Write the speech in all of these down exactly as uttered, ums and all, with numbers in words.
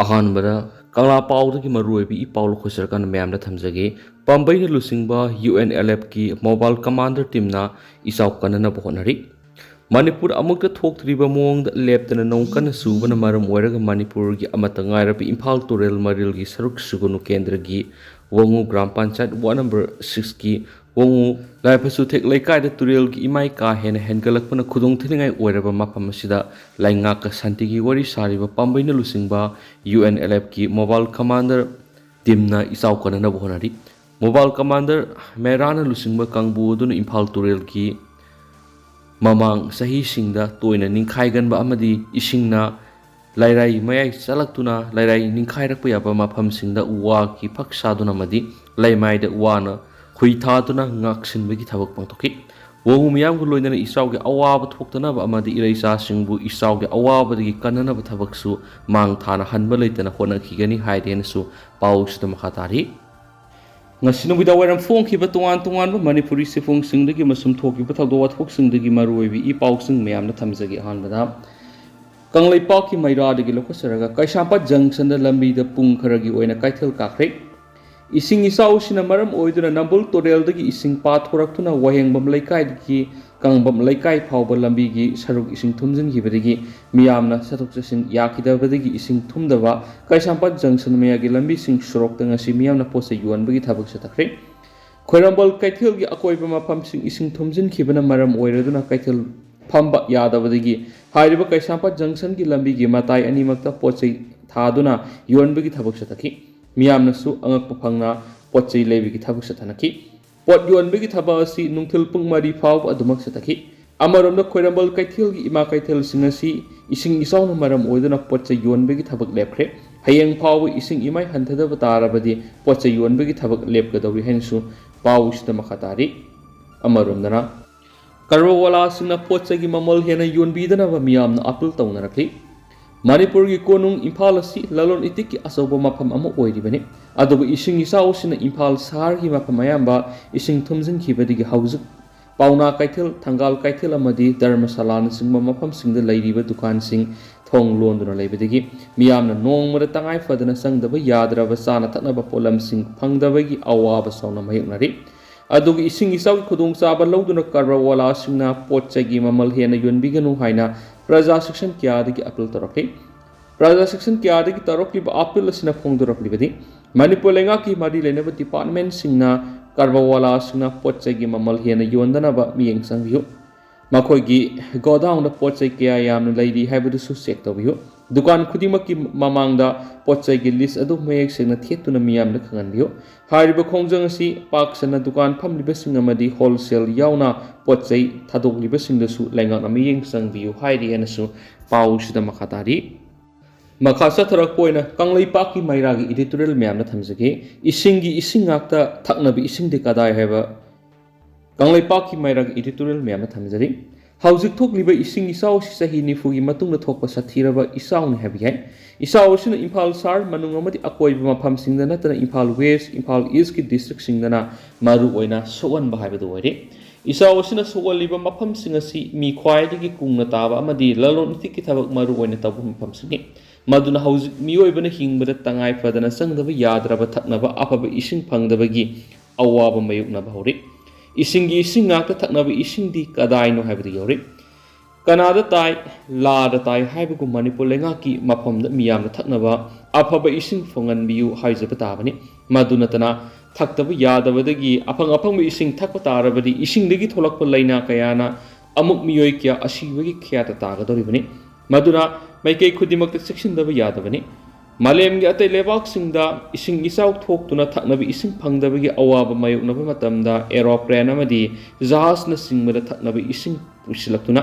ꯑꯍꯥꯟꯕꯗ ꯀꯪꯂꯥ ꯄꯥꯎꯗꯒꯤ ꯃꯔꯨꯑꯣꯏꯕ ꯏ ꯄꯥꯎ ꯂꯧꯈꯠꯆꯔꯀꯥꯟꯗ ꯃꯌꯥꯝꯗ ꯊꯝꯖꯒꯦ꯫ ꯄꯥꯝꯕꯩꯅ ꯂꯨꯆꯤꯡꯕ ꯌꯨ ꯑꯦꯟ ꯑꯦꯜ ꯑꯦꯐꯀꯤ ꯃꯣꯕꯥꯏꯜ ꯀꯃꯥꯟꯗꯔ ꯇꯤꯝꯅ ꯏꯆꯥꯎ ꯀꯟꯅꯅꯕ ꯍꯣꯠꯅꯔꯤ꯫ ꯃꯅꯤꯄꯨꯔ ꯑꯃꯨꯛꯇ ꯊꯣꯛꯇ꯭ꯔꯤꯕ ꯃꯑꯣꯡꯗ ꯂꯦꯞꯇꯅ ꯅꯣꯡ ꯀꯟꯅ ꯆꯨꯕꯅ ꯃꯔꯝ ꯑꯣꯏꯔꯒ ꯃꯅꯤꯄꯨꯔꯒꯤ ꯑꯃꯠꯇ ꯉꯥꯏꯔꯕ ꯏꯝꯐꯥꯜ ꯇꯨꯔꯦꯜ ꯃꯔꯤꯜꯒꯤ ꯁꯔꯨꯛ ꯁꯨꯒꯨꯅꯨ ꯀꯦꯟꯗ꯭ꯔꯒꯤ ꯋꯥꯉꯨ ꯒ꯭ꯔꯥꯝ ꯄꯟꯆꯥꯌꯠ ꯋꯥꯔꯗ ꯅꯝꯕꯔ ꯁꯤꯛꯁꯀꯤ ꯋꯥꯉꯨ ꯂꯥꯏꯐꯁꯨꯊꯦꯛ ꯂꯩꯀꯥꯏꯗ ꯇꯨꯔꯦꯜꯒꯤ ꯏꯃꯥꯏ ꯀꯥ ꯍꯦꯟꯅ ꯍꯦꯟꯒꯠꯂꯛꯄꯅ ꯈꯨꯗꯣꯡ ꯊꯤꯅꯤꯡꯉꯥꯏ ꯑꯣꯏꯔꯕ ꯃꯐꯝ ꯑꯁꯤꯗ ꯂꯩꯉꯥꯛꯀ ꯁꯥꯟꯇꯤꯒꯤ ꯋꯥꯔꯤ ꯁꯥꯔꯤꯕ ꯄꯥꯝꯕꯩꯅ ꯂꯨꯆꯤꯡꯕ ꯌꯨ ꯑꯦꯟ ꯑꯦꯜ ꯑꯦꯐꯀꯤ ꯃꯣꯕꯥꯏꯜ ꯀꯃꯥꯟꯗꯔ ꯇꯤꯝꯅ ꯏꯆꯥꯎ ꯀꯟꯅꯅꯕ ꯍꯣꯠꯅꯔꯤ꯫ ꯃꯣꯕꯥꯏꯜ ꯀꯃꯥꯟꯗꯔ ꯃꯦꯔꯥꯅ ꯂꯨꯆꯤꯡꯕ ꯀꯥꯡꯕꯨ ꯑꯗꯨꯅ ꯏꯝꯐꯥꯜ ꯇꯨꯔꯦꯜꯒꯤ ꯃꯃꯥꯡ ꯆꯍꯤꯁꯤꯡꯗ ꯇꯣꯏꯅ ꯅꯤꯡꯈꯥꯏꯒꯟꯕ ꯑꯃꯗꯤ ꯏꯁꯤꯡꯅ ꯂꯩꯔꯥꯏ ꯃꯌꯥꯏ ꯆꯠꯂꯛꯇꯨꯅ ꯂꯩꯔꯥꯏ ꯅꯤꯡꯈꯥꯏꯔꯛꯄ ꯌꯥꯕ ꯃꯐꯝꯁꯤꯡꯗ ꯎ ꯋꯥꯒꯤ ꯐꯛ ꯁꯥꯗꯨꯅ ꯑꯃꯗꯤ ꯂꯩꯃꯥꯏꯗ ꯋꯥꯅ ꯈꯨꯏ ꯊꯥꯗꯨꯅ ꯉꯥꯛꯁꯤꯟꯕꯒꯤ ꯊꯕꯛ ꯄꯥꯡꯊꯣꯛꯈꯤ꯫ ꯋꯥꯉꯨ ꯃꯤꯌꯥꯝꯒ ꯂꯣꯏꯅꯅ ꯏꯆꯥꯎꯒꯤ ꯑꯋꯥꯕ ꯊꯣꯛꯇꯅꯕ ꯑꯃꯗꯤ ꯏꯔꯩꯆꯥꯁꯤꯡꯕꯨ ꯏꯆꯥꯎꯒꯤ ꯑꯋꯥꯕꯗꯒꯤ ꯀꯟꯅꯅꯕ ꯊꯕꯛꯁꯨ ꯃꯥꯡ ꯊꯥꯅ ꯍꯟꯕ ꯂꯩꯇꯅ ꯍꯣꯠꯅꯈꯤꯒꯅꯤ ꯍꯥꯏꯗꯦꯅꯁꯨ ꯄꯥꯎꯁꯤꯗ ꯃꯈꯥ ꯇꯥꯔꯤ꯫ ꯉꯁꯤ ꯅꯨꯃꯤꯗꯥꯡ ꯋꯥꯏꯔꯝ ꯐꯣꯡꯈꯤꯕ ꯇꯣꯉꯥꯟ ꯇꯣꯉꯥꯟꯕ ꯃꯅꯤꯄꯨꯔꯤ ꯆꯦꯐꯣꯡꯁꯤꯡꯗꯒꯤ ꯑꯃꯁꯨꯡ ꯊꯣꯛꯈꯤꯕ ꯊꯧꯗꯣꯛ ꯋꯥꯊꯣꯛꯁꯤꯡꯗꯒꯤ ꯃꯔꯨꯑꯣꯏꯕ ꯏ ꯄꯥꯎꯁꯤꯡ ꯃꯌꯥꯝꯅ ꯊꯝꯖꯒꯦ꯫ ꯑꯍꯥꯟꯕꯗ ꯀꯪꯂꯩꯄꯥꯛꯀꯤ ꯃꯩꯔꯥꯗꯒꯤ ꯂꯧꯈꯠꯆꯔꯒ ꯀꯩꯁꯥꯝꯄꯥꯠ ꯖꯪꯁꯟꯗ ꯂꯝꯕꯤꯗ ꯄꯨꯡ ꯈꯔꯒꯤ ꯑꯣꯏꯅ ꯀꯩꯊꯦꯜ ꯀꯥꯈ꯭ꯔꯦ꯫ ꯏꯁꯤꯡ ꯏꯆꯥꯎꯁꯤꯅ ꯃꯔꯝ ꯑꯣꯏꯗꯨꯅ ꯅꯝꯕꯨꯜ ꯇꯨꯔꯦꯜꯗꯒꯤ ꯏꯁꯤꯡ ꯄꯥꯊꯣꯔꯛꯇꯨꯅ ꯋꯥꯍꯦꯡꯕꯝ ꯂꯩꯀꯥꯏꯗꯒꯤ ꯀꯥꯡꯕꯝ ꯂꯩꯀꯥꯏ ꯐꯥꯎꯕ ꯂꯝꯕꯤꯒꯤ ꯁꯔꯨꯛ ꯏꯁꯤꯡ ꯊꯨꯝꯖꯤꯟꯈꯤꯕꯗꯒꯤ ꯃꯤꯌꯥꯝꯅ ꯆꯠꯊꯣꯛ ꯆꯠꯁꯤꯟ ꯌꯥꯈꯤꯗꯕꯗꯒꯤ ꯏꯁꯤꯡ ꯊꯨꯝꯗꯕ ꯀꯩꯁꯥꯝꯄꯥꯠ ꯖꯪꯁꯟ ꯃꯌꯥꯒꯤ ꯂꯝꯕꯤꯁꯤꯡ ꯁꯣꯔꯣꯛꯇ ꯉꯁꯤ ꯃꯤꯌꯥꯝꯅ ꯄꯣꯠ ꯆꯩ ꯌꯣꯟꯕꯒꯤ ꯊꯕꯛ ꯆꯠꯊꯈ꯭ꯔꯦ꯫ ꯈ꯭ꯋꯥꯏꯔꯝꯕꯟ ꯀꯩꯊꯦꯜꯒꯤ ꯑꯀꯣꯏꯕ ꯃꯐꯝꯁꯤꯡ ꯏꯁꯤꯡ ꯊꯨꯝꯖꯤꯟꯈꯤꯕꯅ ꯃꯔꯝ ꯑꯣꯏꯔꯗꯨꯅ ꯀꯩꯊꯦꯜ ꯐꯝꯕ ꯌꯥꯗꯕꯗꯒꯤ ꯍꯥꯏꯔꯤꯕ ꯀꯩꯁꯥꯝꯄꯥꯠ ꯖꯪꯁꯟꯒꯤ ꯂꯝꯕꯤꯒꯤ ꯃꯇꯥꯏ ꯑꯅꯤꯃꯛꯇ ꯄꯣꯠ ꯆꯩ ꯊꯥꯗꯨꯅ ꯌꯣꯟꯕꯒꯤ ꯊꯕꯛ ꯆꯠꯊꯈꯤ꯫ ꯃꯤꯌꯥꯝꯅꯁꯨ ꯑꯉꯛꯄ ꯐꯪꯅ ꯄꯣꯠ ꯆꯩ ꯂꯩꯕꯒꯤ ꯊꯕꯛ ꯆꯠꯊꯅꯈꯤ꯫ ꯄꯣꯠ ꯌꯣꯟꯕꯒꯤ ꯊꯕꯛ ꯑꯁꯤ ꯅꯨꯡꯊꯤꯜ ꯄꯨꯡ ꯃꯔꯤ ꯐꯥꯎꯕ ꯑꯗꯨꯃꯛ ꯆꯠꯊꯈꯤ꯫ ꯑꯃꯔꯣꯝꯗ ꯈ꯭ꯋꯥꯏꯔꯝꯕꯟ ꯀꯩꯊꯦꯜꯒꯤ ꯏꯃꯥ ꯀꯩꯊꯦꯜꯁꯤꯡ ꯑꯁꯤ ꯏꯁꯤꯡ ꯏꯆꯥꯎꯅ ꯃꯔꯝ ꯑꯣꯏꯗꯨꯅ ꯄꯣꯠ ꯆꯩ ꯌꯣꯟꯕꯒꯤ ꯊꯕꯛ ꯂꯦꯞꯈ꯭ꯔꯦ꯫ ꯍꯌꯦꯡ ꯐꯥꯎꯕ ꯏꯁꯤꯡ ꯏꯃꯥꯏ ꯍꯟꯊꯗꯕ ꯇꯥꯔꯕꯗꯤ ꯄꯣꯠ ꯆꯩ ꯌꯣꯟꯕꯒꯤ ꯊꯕꯛ ꯂꯦꯞꯀꯗꯧꯔꯤ ꯍꯥꯏꯅꯁꯨ ꯄꯥꯎꯁꯤꯗ ꯃꯈꯥ ꯇꯥꯔꯤ꯫ ꯑꯃꯔꯣꯝꯗꯅ ꯀꯔꯕꯥꯔꯋꯥꯂꯥꯁꯤꯡꯅ ꯄꯣꯠ ꯆꯩꯒꯤ ꯃꯃꯜ ꯍꯦꯟꯅ ꯌꯣꯟꯕꯤꯗꯅꯕ ꯃꯤꯌꯥꯝꯅ ꯑꯄꯤꯜ ꯇꯧꯅꯔꯛꯂꯤ꯫ ꯃꯅꯤꯄꯨꯔꯒꯤ ꯀꯣꯅꯨꯡ ꯏꯝꯐꯥꯜ ꯑꯁꯤ ꯂꯂꯣꯟ ꯏꯇꯤꯛꯀꯤ ꯑꯆꯧꯕ ꯃꯐꯝ ꯑꯃ ꯑꯣꯏꯔꯤꯕꯅꯤ꯫ ꯑꯗꯨꯕꯨ ꯏꯁꯤꯡ ꯏꯆꯥꯎ ꯑꯁꯤꯅ ꯏꯝꯐꯥꯜ ꯁꯍꯔꯒꯤ ꯃꯐꯝ ꯑꯌꯥꯝꯕ ꯏꯁꯤꯡ ꯊꯨꯝꯖꯤꯟꯈꯤꯕꯗꯒꯤ ꯍꯧꯖꯤꯛ ꯄꯥꯎꯅꯥ ꯀꯩꯊꯦꯜ, ꯊꯪꯒꯥꯜ ꯀꯩꯊꯦꯜ ꯑꯃꯗꯤ ꯙꯔꯃꯁꯥꯂꯥꯅꯆꯤꯡꯕ ꯃꯐꯝꯁꯤꯡꯗ ꯂꯩꯔꯤꯕ ꯗꯨꯀꯥꯟꯁꯤꯡ ꯊꯣꯡ ꯂꯣꯟꯗꯨꯅ ꯂꯩꯕꯗꯒꯤ ꯃꯤꯌꯥꯝꯅ ꯅꯣꯡꯃꯗ ꯇꯉꯥꯏ ꯐꯗꯅ ꯆꯪꯗꯕ ꯌꯥꯗ꯭ꯔꯕ ꯆꯥꯅ ꯊꯛꯅꯕ ꯄꯣꯠꯂꯝꯁꯤꯡ ꯐꯪꯗꯕꯒꯤ ꯑꯋꯥꯕ ꯆꯥꯎꯅ ꯃꯥꯌꯣꯛꯅꯔꯤ꯫ ꯑꯗꯨꯒ ꯏꯁꯤꯡ ꯏꯆꯥꯎꯒꯤ ꯈꯨꯗꯣꯡꯆꯥꯕ ꯂꯧꯗꯨꯅ ꯀꯔꯕꯥꯔꯋꯥꯂꯥꯁꯤꯡꯅ ꯄꯣꯠ ꯆꯩꯒꯤ ꯃꯃꯜ ꯍꯦꯟꯅ ꯌꯣꯟꯕꯤꯒꯅꯨ ꯍꯥꯏꯅ ꯄ꯭ꯔꯖꯥ ꯁꯦꯛꯁꯟ ꯀꯌꯥꯗꯒꯤ ꯑꯄꯤꯜ ꯇꯧꯔꯛꯂꯤ꯫ ꯄ꯭ꯔꯖꯥ ꯁꯦꯛꯁꯟ ꯀꯌꯥꯗꯒꯤ ꯇꯧꯔꯛꯂꯤꯕ ꯑꯄꯤꯜ ꯑꯁꯤꯅ ꯐꯣꯡꯗꯣꯔꯛꯂꯤꯕꯗꯤ, ꯃꯅꯤꯄꯨꯔ ꯂꯩꯉꯥꯛꯀꯤ ꯃꯔꯤ ꯂꯩꯅꯕ ꯗꯤꯄꯥꯔꯠꯃꯦꯟꯁꯤꯡꯅ ꯀꯔꯕꯥꯔꯋꯥꯂꯥꯁꯤꯡꯅ ꯄꯣꯠ ꯆꯩꯒꯤ ꯃꯃꯜ ꯍꯦꯟꯅ ꯌꯣꯟꯗꯅꯕ ꯃꯤꯠꯌꯦꯡ ꯆꯪꯕꯤꯌꯨ꯫ ꯃꯈꯣꯏꯒꯤ ꯒꯣꯗꯥꯎꯟꯗ ꯄꯣꯠ ꯆꯩ ꯀꯌꯥ ꯌꯥꯝꯅ ꯂꯩꯔꯤ ꯍꯥꯏꯕꯗꯨꯁꯨ ꯆꯦꯛ ꯇꯧꯕꯤꯌꯨ꯫ ꯗꯨꯀꯥꯟ ꯈꯨꯗꯤꯡꯃꯛꯀꯤ ꯃꯃꯥꯡꯗ ꯄꯣꯠ ꯆꯩꯒꯤ ꯂꯤꯁ ꯑꯗꯨ ꯃꯌꯦꯛ ꯁꯦꯡꯅ ꯊꯦꯠꯇꯨꯅ ꯃꯤꯌꯥꯝꯗ ꯈꯪꯍꯟꯕꯤꯌꯨ꯫ ꯍꯥꯏꯔꯤꯕ ꯈꯣꯡꯖꯪ ꯑꯁꯤ ꯄꯥꯛ ꯁꯟꯅ ꯗꯨꯀꯥꯟ ꯐꯝꯂꯤꯕꯁꯤꯡ ꯑꯃꯗꯤ ꯍꯣꯜꯁꯦꯜ ꯌꯥꯎꯅ ꯄꯣꯠ ꯆꯩ ꯊꯥꯗꯣꯛꯂꯤꯕꯁꯤꯡꯗꯁꯨ ꯂꯩꯉꯥꯛꯅ ꯃꯤꯠꯌꯦꯡ ꯆꯪꯕꯤꯌꯨ ꯍꯥꯏꯔꯤ ꯍꯥꯏꯅꯁꯨ ꯄꯥꯎꯁꯤꯗ ꯃꯈꯥ ꯇꯥꯔꯤ꯫ ꯃꯈꯥ ꯆꯠꯊꯔꯛꯄ ꯑꯣꯏꯅ ꯀꯪꯂꯩꯄꯥꯛꯀꯤ ꯃꯩꯔꯥꯒꯤ editorial ꯃꯌꯥꯝꯅ ꯊꯝꯖꯒꯦ꯫ ꯏꯁꯤꯡꯒꯤ ꯏꯁꯤꯡ ꯉꯥꯛꯇ ꯊꯛꯅꯕ ꯏꯁꯤꯡꯗꯤ ꯀꯗꯥꯏ ꯍꯥꯏꯕ ꯀꯪꯂꯩꯄꯥꯛꯀꯤ ꯃꯩꯔꯥꯒꯤ editorial ꯃꯌꯥꯝꯅ ꯊꯝꯖꯔꯤ꯫ ꯍꯧꯖꯤꯛ ꯊꯣꯛꯂꯤꯕ ꯏꯁꯤꯡ ꯏꯆꯥꯎ ꯑꯁꯤ ꯆꯍꯤ ꯅꯤꯐꯨꯒꯤ ꯃꯇꯨꯡꯗ ꯊꯣꯛꯄ ꯁꯥꯊꯤꯔꯕ ꯏꯆꯥꯎꯅꯤ ꯍꯥꯏꯕ ꯌꯥꯏ꯫ ꯏꯆꯥꯎ ꯑꯁꯤꯅ ꯏꯝꯐꯥꯜ ꯁꯍꯔ ꯃꯅꯨꯡ ꯑꯃꯗꯤ ꯑꯀꯣꯏꯕ ꯃꯐꯝꯁꯤꯡꯗ ꯅꯠꯇꯅ ꯏꯝꯐꯥꯜ ꯋꯦꯁ, ꯏꯝꯐꯥꯜ ꯏꯁꯀꯤ ꯗꯤꯁꯇ꯭ꯔꯤꯛꯁꯤꯡꯗꯅ ꯃꯔꯨ ꯑꯣꯏꯅ ꯁꯣꯛꯍꯟꯕ ꯍꯥꯏꯕꯗꯨ ꯑꯣꯏꯔꯦ꯫ ꯏꯆꯥꯎ ꯑꯁꯤꯅ ꯁꯣꯛꯍꯜꯂꯤꯕ ꯃꯐꯝꯁꯤꯡ ꯑꯁꯤ ꯃꯤ ꯈ꯭ꯋꯥꯏꯗꯒꯤ ꯀꯨꯡꯅ ꯇꯥꯕ ꯑꯃꯗꯤ ꯂꯂꯣꯟ ꯏꯇꯤꯛꯀꯤ ꯊꯕꯛ ꯃꯔꯨ ꯑꯣꯏꯅ ꯇꯧꯕ ꯃꯐꯝꯁꯤꯡꯅꯤ꯫ ꯃꯗꯨꯅ ꯍꯧꯖꯤꯛ ꯃꯤꯑꯣꯏꯕꯅ ꯍꯤꯡꯕꯗ ꯇꯉꯥꯏ ꯐꯗꯅ ꯆꯪꯗꯕ ꯌꯥꯗ꯭ꯔꯕ ꯊꯛꯅꯕ ꯑꯐꯕ ꯏꯁꯤꯡ ꯐꯪꯗꯕꯒꯤ ꯑꯋꯥꯕ ꯃꯥꯌꯣꯛꯅꯕ ꯍꯧꯔꯤ꯫ ꯏꯁꯤꯡꯒꯤ ꯏꯁꯤꯡ ꯉꯥꯛꯇ ꯊꯛꯅꯕ ꯏꯁꯤꯡꯗꯤ ꯀꯗꯥꯏꯅꯣ ꯍꯥꯏꯕꯗꯨ ꯌꯧꯔꯤ꯫ ꯀꯅꯥꯗ ꯇꯥꯏ, ꯂꯥꯗ ꯇꯥꯏ ꯍꯥꯏꯕꯒꯨꯝ ꯃꯅꯤꯄꯨꯔ ꯂꯩꯉꯥꯛꯀꯤ ꯃꯐꯝꯗ ꯃꯤꯌꯥꯝꯅ ꯊꯛꯅꯕ ꯑꯐꯕ ꯏꯁꯤꯡ ꯐꯪꯍꯟꯕꯤꯌꯨ ꯍꯥꯏꯖꯕ ꯇꯥꯕꯅꯤ꯫ ꯃꯗꯨ ꯅꯠꯇꯅ ꯊꯛꯇꯕ ꯌꯥꯗꯕꯗꯒꯤ ꯑꯐꯪ ꯑꯐꯪꯕ ꯏꯁꯤꯡ ꯊꯛꯄ ꯇꯥꯔꯕꯗꯤ ꯏꯁꯤꯡꯗꯒꯤ ꯊꯣꯛꯂꯛꯄ ꯂꯥꯏꯅꯥ ꯀꯌꯥꯅ ꯑꯃꯨꯛ ꯃꯤꯑꯣꯏ ꯀꯌꯥ ꯑꯁꯤꯕꯒꯤ ꯈꯌꯥꯠꯇ ꯇꯥꯒꯗꯧꯔꯤꯕꯅꯤ꯫ ꯃꯗꯨꯅ ꯃꯥꯏꯀꯩ ꯈꯨꯗꯤꯡꯃꯛꯇ ꯆꯦꯛꯁꯤꯟꯗꯕ ꯌꯥꯗꯕꯅꯤ꯫ ꯃꯥꯂꯦꯝꯒꯤ ꯑꯇꯩ ꯂꯩꯕꯥꯛꯁꯤꯡꯗ ꯏꯁꯤꯡ ꯏꯆꯥꯎ ꯊꯣꯛꯇꯨꯅ ꯊꯛꯅꯕ ꯏꯁꯤꯡ ꯐꯪꯗꯕꯒꯤ ꯑꯋꯥꯕ ꯃꯥꯌꯣꯛꯅꯕ ꯃꯇꯝꯗ aeroplane ꯑꯃꯗꯤ ꯖꯍꯥꯖꯅꯆꯤꯡꯕꯗ ꯊꯛꯅꯕ ꯏꯁꯤꯡ ꯄꯨꯁꯤꯜꯂꯛꯇꯨꯅ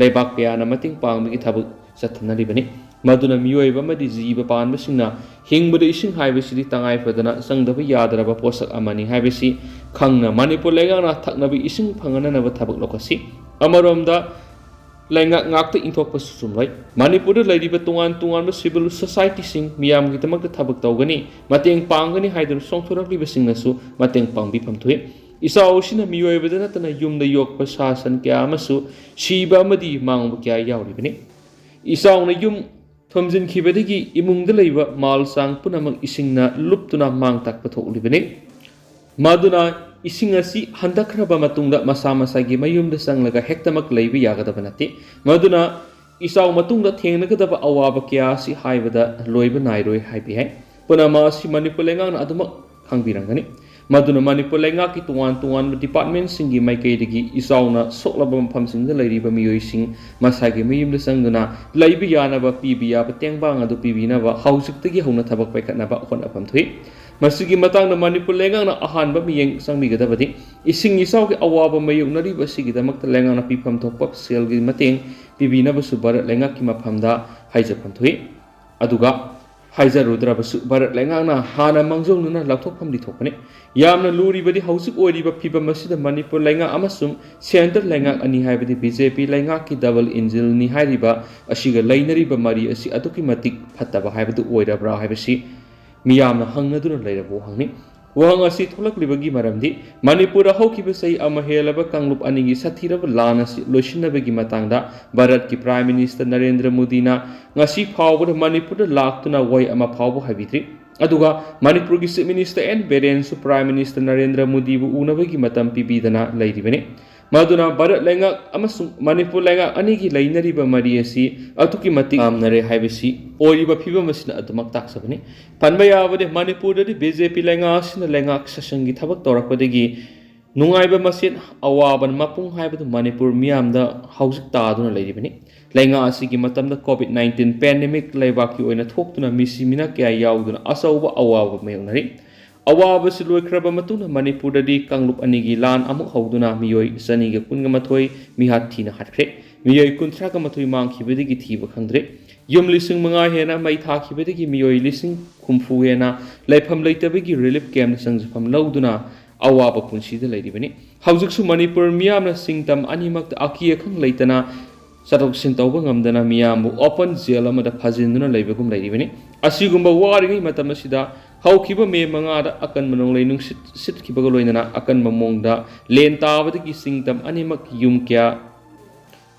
ꯂꯩꯕꯥꯛ ꯀꯌꯥꯅ ꯃꯇꯦꯡ ꯄꯥꯡꯕꯒꯤ ꯊꯕꯛ ꯆꯠꯊꯅꯔꯤꯕꯅꯤ꯫ ꯃꯗꯨꯅ ꯃꯤꯑꯣꯏꯕ ꯑꯃꯗꯤ ꯖꯤꯕ ꯄꯥꯟꯕꯁꯤꯡꯅ ꯍꯤꯡꯕꯗ ꯏꯁꯤꯡ ꯍꯥꯏꯕꯁꯤꯗꯤ ꯇꯉꯥꯏ ꯐꯗꯅ ꯆꯪꯗꯕ ꯌꯥꯗ꯭ꯔꯕ ꯄꯣꯠꯁꯛ ꯑꯃꯅꯤ ꯍꯥꯏꯕꯁꯤ ꯈꯪꯅ ꯃꯅꯤꯄꯨꯔ ꯂꯩꯉꯥꯛꯅ ꯊꯛꯅꯕ ꯏꯁꯤꯡ ꯐꯪꯍꯟꯅꯅꯕ ꯊꯕꯛ ꯂꯧꯈꯠꯁꯤ꯫ ꯑꯃꯔꯣꯝꯗ ꯂꯩꯉꯥꯛ ꯉꯥꯛꯇ ꯏꯟꯊꯣꯛꯄꯁꯨ ꯆꯨꯝꯂꯣꯏ꯫ ꯃꯅꯤꯄꯨꯔꯗ ꯂꯩꯔꯤꯕ ꯇꯣꯉꯥꯟ ꯇꯣꯉꯥꯟꯕ civil societyꯁꯤꯡ ꯃꯤꯌꯥꯝꯒꯤꯗꯃꯛꯇ ꯊꯕꯛ ꯇꯧꯒꯅꯤ, ꯃꯇꯦꯡ ꯄꯥꯡꯒꯅꯤ ꯍꯥꯏꯗꯨꯅ ꯆꯣꯡꯊꯣꯔꯛꯂꯤꯕꯁꯤꯡꯅꯁꯨ ꯃꯇꯦꯡ ꯄꯥꯡꯕꯤꯐꯝ ꯊꯣꯛꯏ꯫ ꯏꯆꯥꯎ ꯑꯁꯤꯅ ꯃꯤꯑꯣꯏꯕꯗ ꯅꯠꯇꯅ ꯌꯨꯝꯗ ꯌꯣꯛꯄ ꯁꯥ ꯁꯟ ꯀꯌꯥ ꯑꯃꯁꯨ ꯁꯤꯕ ꯑꯃꯗꯤ ꯃꯥꯡꯕ ꯀꯌꯥ ꯌꯥꯎꯔꯤꯕꯅꯤ꯫ ꯏꯆꯥꯎꯅ ꯌꯨꯝ ꯊꯣꯝꯖꯤꯟꯈꯤꯕꯗꯒꯤ ꯏꯃꯨꯡꯗ ꯂꯩꯕ ꯃꯥꯜ ꯆꯥꯡ ꯄꯨꯝꯅꯃꯛ ꯏꯁꯤꯡꯅ ꯂꯨꯞꯇꯨꯅ ꯃꯥꯡ ꯇꯥꯛꯄ ꯊꯣꯛꯂꯤꯕꯅꯤ꯫ ꯃꯗꯨꯅ ꯏꯁꯤꯡ ꯑꯁꯤ ꯍꯟꯊꯈ꯭ꯔꯕ ꯃꯇꯨꯡꯗ ꯃꯁꯥ ꯃꯁꯥꯒꯤ ꯃꯌꯨꯝꯗ ꯆꯪꯂꯒ ꯍꯦꯛꯇꯃꯛ ꯂꯩꯕ ꯌꯥꯒꯗꯕ ꯅꯠꯇꯦ꯫ ꯃꯗꯨꯅ ꯏꯆꯥꯎ ꯃꯇꯨꯡꯗ ꯊꯦꯡꯅꯒꯗꯕ ꯑꯋꯥꯕ ꯀꯌꯥ ꯑꯁꯤ ꯍꯥꯏꯕꯗ ꯂꯣꯏꯕ ꯅꯥꯏꯔꯣꯏ ꯍꯥꯏꯕ ꯌꯥꯏ꯫ ꯄꯨꯝꯅꯃꯛ ꯑꯁꯤ ꯃꯅꯤꯄꯨꯔ ꯂꯩꯉꯥꯛꯅ ꯑꯗꯨꯃꯛ ꯈꯪꯕꯤꯔꯝꯒꯅꯤ꯫ ꯃꯗꯨꯅ ꯃꯅꯤꯄꯨꯔ ꯂꯩꯉꯥꯛꯀꯤ ꯇꯣꯉꯥꯟ ꯇꯣꯉꯥꯟꯕ ꯗꯤꯄꯥꯔꯠꯃꯦꯟꯁꯤꯡꯒꯤ ꯃꯥꯏꯀꯩꯗꯒꯤ ꯏꯆꯥꯎꯅ ꯁꯣꯛꯂꯕ ꯃꯐꯝꯁꯤꯡꯗ ꯂꯩꯔꯤꯕ ꯃꯤꯑꯣꯏꯁꯤꯡ ꯃꯁꯥꯒꯤ ꯃꯌꯨꯝꯗ ꯆꯪꯗꯨꯅ ꯂꯩꯕ ꯌꯥꯅꯕ ꯄꯤꯕ ꯌꯥꯕ ꯇꯦꯡꯕꯥꯡ ꯑꯗꯨ ꯄꯤꯕꯤꯅꯕ ꯍꯧꯖꯤꯛꯇꯒꯤ ꯍꯧꯅ ꯊꯕꯛ ꯄꯥꯏꯈꯠꯅꯕ ꯍꯣꯠꯅꯐꯝ ꯊꯣꯛꯏ꯫ ꯃꯁꯤꯒꯤ ꯃꯇꯥꯡꯗ ꯃꯅꯤꯄꯨꯔ ꯂꯩꯉꯥꯛꯅ ꯑꯍꯥꯟꯕ ꯃꯤꯠꯌꯦꯡ ꯆꯪꯕꯤꯒꯗꯕꯗꯤ ꯏꯁꯤꯡ ꯏꯆꯥꯎꯒꯤ ꯑꯋꯥꯕ ꯃꯥꯌꯣꯛꯅꯔꯤꯕ ꯑꯁꯤꯒꯤꯗꯃꯛꯇ ꯂꯩꯉꯥꯛꯅ ꯄꯤꯐꯝ ꯊꯣꯛꯄ ꯁꯦꯜꯒꯤ ꯃꯇꯦꯡ ꯄꯤꯕꯤꯅꯕꯁꯨ ꯚꯥꯔꯠ ꯂꯩꯉꯥꯛꯀꯤ ꯃꯐꯝꯗ ꯍꯥꯏꯖꯐꯝ ꯊꯣꯛꯏ꯫ ꯑꯗꯨꯒ ꯍꯥꯏꯖꯔꯨꯗ꯭ꯔꯕꯁꯨ ꯚꯥꯔꯠ ꯂꯩꯉꯥꯛꯅ ꯍꯥꯟꯅ ꯃꯥꯡꯖꯧꯅꯅ ꯂꯧꯊꯣꯛꯐꯝꯗꯤ ꯊꯣꯛꯄꯅꯤ꯫ ꯌꯥꯝꯅ ꯂꯨꯔꯤꯕꯗꯤ ꯍꯧꯖꯤꯛ ꯑꯣꯏꯔꯤꯕ ꯐꯤꯕꯝ ꯑꯁꯤꯗ ꯃꯅꯤꯄꯨꯔ ꯂꯩꯉꯥꯛ ꯑꯃꯁꯨꯡ ꯁꯦꯟꯇꯔ ꯂꯩꯉꯥꯛ ꯑꯅꯤ ꯍꯥꯏꯕꯗꯤ ꯕꯤ ꯖꯦ ꯄꯤ ꯂꯩꯉꯥꯛꯀꯤ ꯗꯕꯜ ꯏꯟꯖꯤꯟꯅꯤ ꯍꯥꯏꯔꯤꯕ ꯑꯁꯤꯒ ꯂꯩꯅꯔꯤꯕ ꯃꯔꯤ ꯑꯁꯤ ꯑꯗꯨꯛꯀꯤ ꯃꯇꯤꯛ ꯐꯠꯇꯕ ꯍꯥꯏꯕꯗꯨ ꯑꯣꯏꯔꯕ꯭ꯔꯥ ꯍꯥꯏꯕꯁꯤ ꯃꯤꯌꯥꯝꯅ ꯍꯪꯅꯗꯨꯅ ꯂꯩꯔꯕ ꯋꯥꯍꯪꯅꯤ꯫ ꯋꯥꯍꯪ ꯑꯁꯤ ꯊꯣꯛꯂꯛꯂꯤꯕꯒꯤ ꯃꯔꯝꯗꯤ ꯃꯅꯤꯄꯨꯔꯗ ꯍꯧꯈꯤꯕ ꯆꯍꯤ ꯑꯃ ꯍꯦꯜꯂꯕ ꯀꯥꯡꯂꯨꯞ ꯑꯅꯤꯒꯤ ꯁꯥꯊꯤꯔꯕ ꯂꯥꯟ ꯑꯁꯤ ꯂꯣꯏꯁꯤꯟꯅꯕꯒꯤ ꯃꯇꯥꯡꯗ ꯚꯥꯔꯠꯀꯤ ꯄ꯭ꯔꯥꯏꯝ ꯃꯤꯅꯤꯁꯇꯔ ꯅꯔꯦꯟꯗ꯭ꯔ ꯃꯣꯗꯤꯅ ꯉꯁꯤ ꯐꯥꯎꯕꯗ ꯃꯅꯤꯄꯨꯔꯗ ꯂꯥꯛꯇꯨꯅ ꯋꯥꯍꯩ ꯑꯃ ꯐꯥꯎꯕ ꯍꯥꯏꯕꯤꯗ꯭ꯔꯤ꯫ ꯑꯗꯨꯒ ꯃꯅꯤꯄꯨꯔꯒꯤ ꯆꯤꯐ ꯃꯤꯅꯤꯁꯇꯔ ꯑꯦꯟ ꯕꯤꯔꯦꯟꯁꯨ ꯄ꯭ꯔꯥꯏꯝ ꯃꯤꯅꯤꯁꯇꯔ ꯅꯔꯦꯟꯗ꯭ꯔ ꯃꯣꯗꯤꯕꯨ ꯎꯅꯕꯒꯤ ꯃꯇꯝ ꯄꯤꯕꯤꯗꯅ ꯂꯩꯔꯤꯕꯅꯤ꯫ ꯃꯗꯨꯅ ꯚꯥꯔꯠ ꯂꯩꯉꯥꯛ ꯑꯃꯁꯨꯡ ꯃꯅꯤꯄꯨꯔ ꯂꯩꯉꯥꯛ ꯑꯅꯤꯒꯤ ꯂꯩꯅꯔꯤꯕ ꯃꯔꯤ ꯑꯁꯤ ꯑꯗꯨꯛꯀꯤ ꯃꯇꯤꯛ ꯌꯥꯝꯅꯔꯦ ꯍꯥꯏꯕꯁꯤ ꯑꯣꯏꯔꯤꯕ ꯐꯤꯕꯝ ꯑꯁꯤꯅ ꯑꯗꯨꯃꯛ ꯇꯥꯛꯆꯕꯅꯤ꯫ ꯄꯟꯕ ꯌꯥꯕꯗꯤ ꯃꯅꯤꯄꯨꯔꯗꯗꯤ ꯕꯤ ꯖꯦ ꯄꯤ ꯂꯩꯉꯥꯛ ꯑꯁꯤꯅ ꯂꯩꯉꯥꯛ ꯁꯥꯁꯟꯒꯤ ꯊꯕꯛ ꯇꯧꯔꯛꯄꯗꯒꯤ ꯅꯨꯡꯉꯥꯏꯕ ꯃꯆꯦꯠ ꯑꯋꯥꯕ ꯃꯄꯨꯡ ꯍꯥꯏꯕꯗꯨ ꯃꯅꯤꯄꯨꯔ ꯃꯤꯌꯥꯝꯗ ꯍꯧꯖꯤꯛ ꯇꯥꯗꯨꯅ ꯂꯩꯔꯤꯕꯅꯤ꯫ ꯂꯩꯉꯥꯛ ꯑꯁꯤꯒꯤ ꯃꯇꯝꯗ ꯀꯣꯚꯤꯗ ꯅꯥꯏꯟꯇꯤꯟ ꯄꯦꯟꯗꯦꯃꯤꯛ ꯂꯩꯕꯥꯛꯀꯤ ꯑꯣꯏꯅ ꯊꯣꯛꯇꯨꯅ ꯃꯤꯁꯤ ꯃꯤꯅꯥ ꯀꯌꯥ ꯌꯥꯎꯗꯨꯅ ꯑꯆꯧꯕ ꯑꯋꯥꯕ ꯃꯥꯌꯣꯛꯅꯔꯤ꯫ ꯑꯋꯥꯕꯁꯤ ꯂꯣꯏꯈ꯭ꯔꯕ ꯃꯇꯨꯡꯗ ꯃꯅꯤꯄꯨꯔꯗꯗꯤ ꯀꯥꯡꯂꯨꯞ ꯑꯅꯤꯒꯤ ꯂꯥꯟ ꯑꯃꯨꯛ ꯍꯧꯗꯨꯅ ꯃꯤꯑꯣꯏ ꯆꯅꯤꯒ ꯀꯨꯟꯒ ꯃꯥꯊꯣꯏ ꯃꯤꯍꯥꯠ ꯊꯤꯅ ꯍꯥꯠꯈ꯭ꯔꯦ꯫ ꯃꯤꯑꯣꯏ ꯀꯨꯟꯊ꯭ꯔꯥꯒ ꯃꯥꯊꯣꯏ ꯃꯥꯡꯈꯤꯕꯗꯒꯤ ꯊꯤꯕ ꯈꯪꯗ꯭ꯔꯦ꯫ ꯌꯨꯝ ꯂꯤꯁꯤꯡ ꯃꯉꯥ ꯍꯦꯟꯅ ꯃꯩ ꯊꯥꯈꯤꯕꯗꯒꯤ ꯃꯤꯑꯣꯏ ꯂꯤꯁꯤꯡ ꯍꯨꯝꯐꯨ ꯍꯦꯟꯅ ꯂꯩꯐꯝ ꯂꯩꯇꯕꯒꯤ ꯔꯤꯂꯤꯐ ꯀꯦꯝꯞꯇ ꯆꯪꯖꯐꯝ ꯂꯧꯗꯨꯅ ꯑꯋꯥꯕ ꯄꯨꯟꯁꯤꯗ ꯂꯩꯔꯤꯕꯅꯤ꯫ ꯍꯧꯖꯤꯛꯁꯨ ꯃꯅꯤꯄꯨꯔ ꯃꯤꯌꯥꯝꯅ ꯁꯤꯡꯇꯝ ꯑꯅꯤꯃꯛꯇ ꯑꯀꯤ ꯑꯈꯪ ꯂꯩꯇꯅ ꯆꯠꯊꯣꯛ ꯆꯠꯁꯤꯟ ꯇꯧꯕ ꯉꯝꯗꯅ ꯃꯤꯌꯥꯝꯕꯨ ꯑꯣꯄꯟ ꯖꯦꯜ ꯑꯃꯗ ꯐꯥꯖꯤꯟꯗꯨꯅ ꯂꯩꯕꯒꯨꯝ ꯂꯩꯔꯤꯕꯅꯤ꯫ ꯑꯁꯤꯒꯨꯝꯕ ꯋꯥꯔꯤꯉꯩ ꯃꯇꯝ ꯑꯁꯤꯗ ꯍꯧꯈꯤꯕ ꯃꯦ ꯃꯉꯥꯗ ꯑꯀꯟꯕ ꯅꯣꯡꯂꯩ ꯅꯨꯡꯁꯤꯠ ꯁꯤꯠꯈꯤꯕꯒ ꯂꯣꯏꯅꯅ ꯑꯀꯟꯕ ꯃꯑꯣꯡꯗ ꯂꯦꯟ ꯇꯥꯕꯗꯒꯤ ꯁꯤꯡꯇꯝ ꯑꯅꯤꯃꯛ ꯌꯨꯝ ꯀꯌꯥ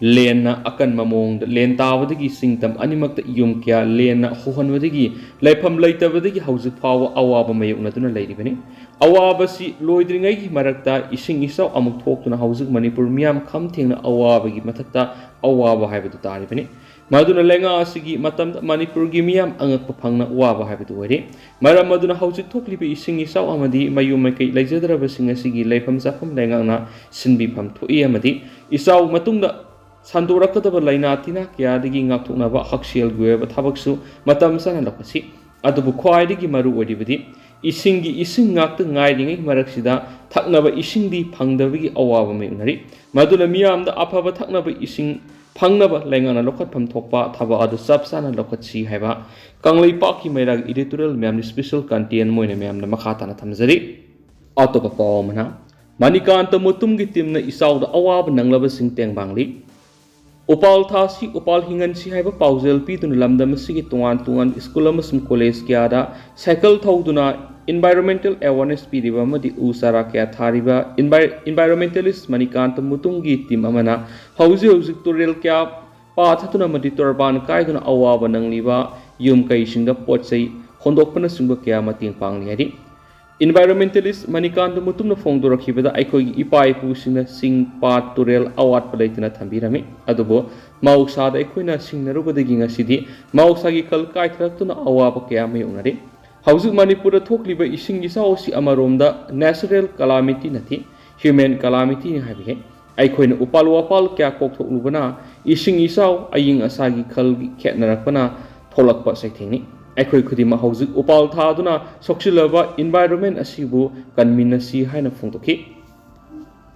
ꯂꯦꯟꯅ ꯑꯀꯟꯕ ꯃꯑꯣꯡꯗ ꯂꯦꯟ ꯇꯥꯕꯗꯒꯤ ꯆꯤꯡ ꯇꯝ ꯑꯅꯤꯃꯛꯇ ꯌꯨꯝ ꯀꯌꯥ ꯂꯦꯟꯅ ꯍꯨꯍꯟꯕꯗꯒꯤ ꯂꯩꯐꯝ ꯂꯩꯇꯕꯗꯒꯤ ꯍꯧꯖꯤꯛ ꯐꯥꯎꯕ ꯑꯋꯥꯕ ꯃꯥꯌꯣꯛꯅꯗꯨꯅ ꯂꯩꯔꯤꯕꯅꯤ꯫ ꯑꯋꯥꯕꯁꯤ ꯂꯣꯏꯗ꯭ꯔꯤꯉꯩꯒꯤ ꯃꯔꯛꯇ ꯏꯁꯤꯡ ꯏꯆꯥꯎ ꯑꯃꯨꯛ ꯊꯣꯛꯇꯨꯅ ꯍꯧꯖꯤꯛ ꯃꯅꯤꯄꯨꯔ ꯃꯤꯌꯥꯝ ꯈꯝ ꯊꯦꯡꯅ ꯑꯋꯥꯕꯒꯤ ꯃꯊꯛꯇ ꯑꯋꯥꯕ ꯍꯥꯏꯕꯗꯨ ꯇꯥꯔꯤꯕꯅꯤ꯫ ꯃꯗꯨꯅ ꯂꯩꯉꯥꯛ ꯑꯁꯤꯒꯤ ꯃꯇꯝꯗ ꯃꯅꯤꯄꯨꯔꯒꯤ ꯃꯤꯌꯥꯝ ꯑꯉꯛꯄ ꯐꯪꯅ ꯋꯥꯕ ꯍꯥꯏꯕꯗꯨ ꯑꯣꯏꯔꯦ꯫ ꯃꯔꯝ ꯑꯗꯨꯅ ꯍꯧꯖꯤꯛ ꯊꯣꯛꯂꯤꯕ ꯏꯁꯤꯡ ꯏꯆꯥꯎ ꯑꯃꯗꯤ ꯃꯌꯨꯝ ꯃꯀꯩ ꯂꯩꯖꯗ꯭ꯔꯕꯁꯤꯡ ꯑꯁꯤꯒꯤ ꯂꯩꯐꯝ ꯆꯥꯐꯝ ꯂꯩꯉꯥꯛꯅ ꯁꯤꯟꯕꯤꯐꯝ ꯊꯣꯛꯏ ꯑꯃꯗꯤ ꯏꯆꯥꯎ ꯃꯇꯨꯡꯗ ꯁꯟꯗꯣꯔꯛꯀꯗꯕ ꯂꯥꯏꯅꯥ ꯇꯤꯟꯅꯥ ꯀꯌꯥꯗꯒꯤ ꯉꯥꯛꯊꯣꯛꯅꯕ ꯍꯛꯁꯦꯜꯒꯤ ꯑꯣꯏꯕ ꯊꯕꯛꯁꯨ ꯃꯇꯝ ꯆꯥꯅ ꯂꯧꯈꯠꯁꯤ꯫ ꯑꯗꯨꯕꯨ ꯈ꯭ꯋꯥꯏꯗꯒꯤ ꯃꯔꯨ ꯑꯣꯏꯔꯤꯕꯗꯤ ꯏꯁꯤꯡꯒꯤ ꯏꯁꯤꯡ ꯉꯥꯛꯇ ꯉꯥꯏꯔꯤꯉꯩ ꯃꯔꯛꯁꯤꯗ ꯊꯛꯅꯕ ꯏꯁꯤꯡꯗꯤ ꯐꯪꯗꯕꯒꯤ ꯑꯋꯥꯕ ꯃꯥꯌꯣꯛꯅꯔꯤ꯫ ꯃꯗꯨꯅ ꯃꯤꯌꯥꯝꯗ ꯑꯐꯕ ꯊꯛꯅꯕ ꯏꯁꯤꯡ ꯐꯪꯅꯕ ꯂꯩꯉꯥꯛꯅ ꯂꯧꯈꯠꯐꯝ ꯊꯣꯛꯄ ꯊꯕꯛ ꯑꯗꯨ ꯆꯞ ꯆꯥꯅ ꯂꯧꯈꯠꯁꯤ ꯍꯥꯏꯕ ꯀꯪꯂꯩꯄꯥꯛꯀꯤ ꯃꯩꯔꯥꯒꯤ editorial ꯃꯌꯥꯝꯅ special content ꯑꯣꯏꯅ ꯃꯌꯥꯝꯗ ꯃꯈꯥ ꯇꯥꯅ ꯊꯝꯖꯔꯤ꯫ ꯑꯇꯣꯞꯄ ꯄꯥꯎ ꯑꯃꯅ, ꯃꯅꯤꯀꯥꯟꯇ ꯃꯨꯇꯨꯝꯒꯤ teamꯅ ꯏꯆꯥꯎꯗ ꯑꯋꯥꯕ ꯅꯪꯂꯕꯁꯤꯡ ꯇꯦꯡꯕꯥꯡꯂꯤ꯫ ꯎꯄꯥꯜ ꯊꯥꯁꯤ, ꯎꯄꯥꯜ ꯍꯤꯡꯍꯟꯁꯤ ꯍꯥꯏꯕ ꯄꯥꯎꯖꯦꯜ ꯄꯤꯗꯨꯅ ꯂꯝꯗꯝ ꯑꯁꯤꯒꯤ ꯇꯣꯉꯥꯟ ꯇꯣꯉꯥꯟꯕ school ꯑꯃꯁꯨꯡ college ꯀꯌꯥꯗ cycle ꯊꯧꯗꯨꯅ environmental awareness ꯄꯤꯔꯤꯕ ꯑꯃꯗꯤ ꯎ ꯆꯥꯔꯥ ꯀꯌꯥ ꯊꯥꯔꯤꯕ envi-, environmentalist ꯃꯅꯤꯀꯥꯟꯇ ꯃꯨꯇꯨꯝꯒꯤ team ꯑꯃꯅ ꯍꯧꯖꯤꯛ ꯍꯧꯖꯤꯛ ꯇꯨꯔꯦꯜ ꯀꯌꯥ ꯄꯥꯊꯗꯨꯅ ꯑꯃꯗꯤ ꯇꯣꯔꯕꯥꯟ ꯀꯥꯏꯗꯨꯅ ꯑꯋꯥꯕ ꯅꯪꯂꯤꯕ ꯌꯨꯝ ꯀꯩꯁꯤꯡꯗ ꯄꯣꯠ ꯆꯩ ꯍꯣꯟꯗꯣꯛꯄꯅꯆꯤꯡꯕ ꯀꯌꯥ ꯃꯇꯦꯡ ꯄꯥꯡꯂꯤ ꯍꯥꯏꯔꯤ꯫ Environmentalist ꯃꯅꯤꯀꯥꯟꯇ ꯃꯨꯇꯨꯝꯅ ꯐꯣꯡꯗꯣꯔꯛꯈꯤꯕꯗ ꯑꯩꯈꯣꯏꯒꯤ ꯏꯄꯥ ꯏꯄꯨꯁꯤꯡꯅ ꯆꯤꯡ, ꯄꯥꯠ, ꯇꯨꯔꯦꯜ ꯑꯋꯥꯠꯄ ꯂꯩꯇꯅ ꯊꯝꯕꯤꯔꯝꯃꯤ꯫ ꯑꯗꯨꯕꯨ ꯃꯍꯧꯁꯥꯗ ꯑꯩꯈꯣꯏꯅ ꯁꯤꯡꯅꯔꯨꯕꯗꯒꯤ ꯉꯁꯤꯗꯤ ꯃꯍꯧꯁꯥꯒꯤ ꯈꯜ ꯀꯥꯏꯊꯔꯛꯇꯨꯅ ꯑꯋꯥꯕ ꯀꯌꯥ ꯃꯥꯌꯣꯛꯅꯔꯤ꯫ ꯍꯧꯖꯤꯛ ꯃꯅꯤꯄꯨꯔꯗ ꯊꯣꯛꯂꯤꯕ ꯏꯁꯤꯡ ꯏꯆꯥꯎ ꯑꯁꯤ ꯑꯃꯔꯣꯝꯗ natural calamity ꯅꯠꯇꯦ, human calamity ꯅꯤ ꯍꯥꯏꯕ ꯌꯥꯏ꯫ ꯑꯩꯈꯣꯏꯅ ꯎꯄꯥꯜ ꯋꯥꯄꯥꯜ ꯀꯌꯥ ꯀꯣꯛꯊꯣꯛꯂꯨꯕꯅ ꯏꯁꯤꯡ ꯏꯆꯥꯎ, ꯑꯏꯪ ꯑꯁꯥꯒꯤ ꯈꯜꯒꯤ ꯈꯦꯠꯅꯔꯛꯄꯅ ꯊꯣꯛꯂꯛꯄ ꯆꯩꯊꯦꯡꯅꯤ꯫ ꯑꯩꯈꯣꯏ ꯈꯨꯗꯤꯡꯃꯛ ꯍꯧꯖꯤꯛ ꯎꯄꯥꯜ ꯊꯥꯗꯨꯅ ꯁꯣꯛꯆꯤꯜꯂꯕ environment ꯑꯁꯤꯕꯨ ꯀꯟꯃꯤꯟꯅꯁꯤ ꯍꯥꯏꯅ ꯐꯣꯡꯗꯣꯛꯈꯤ꯫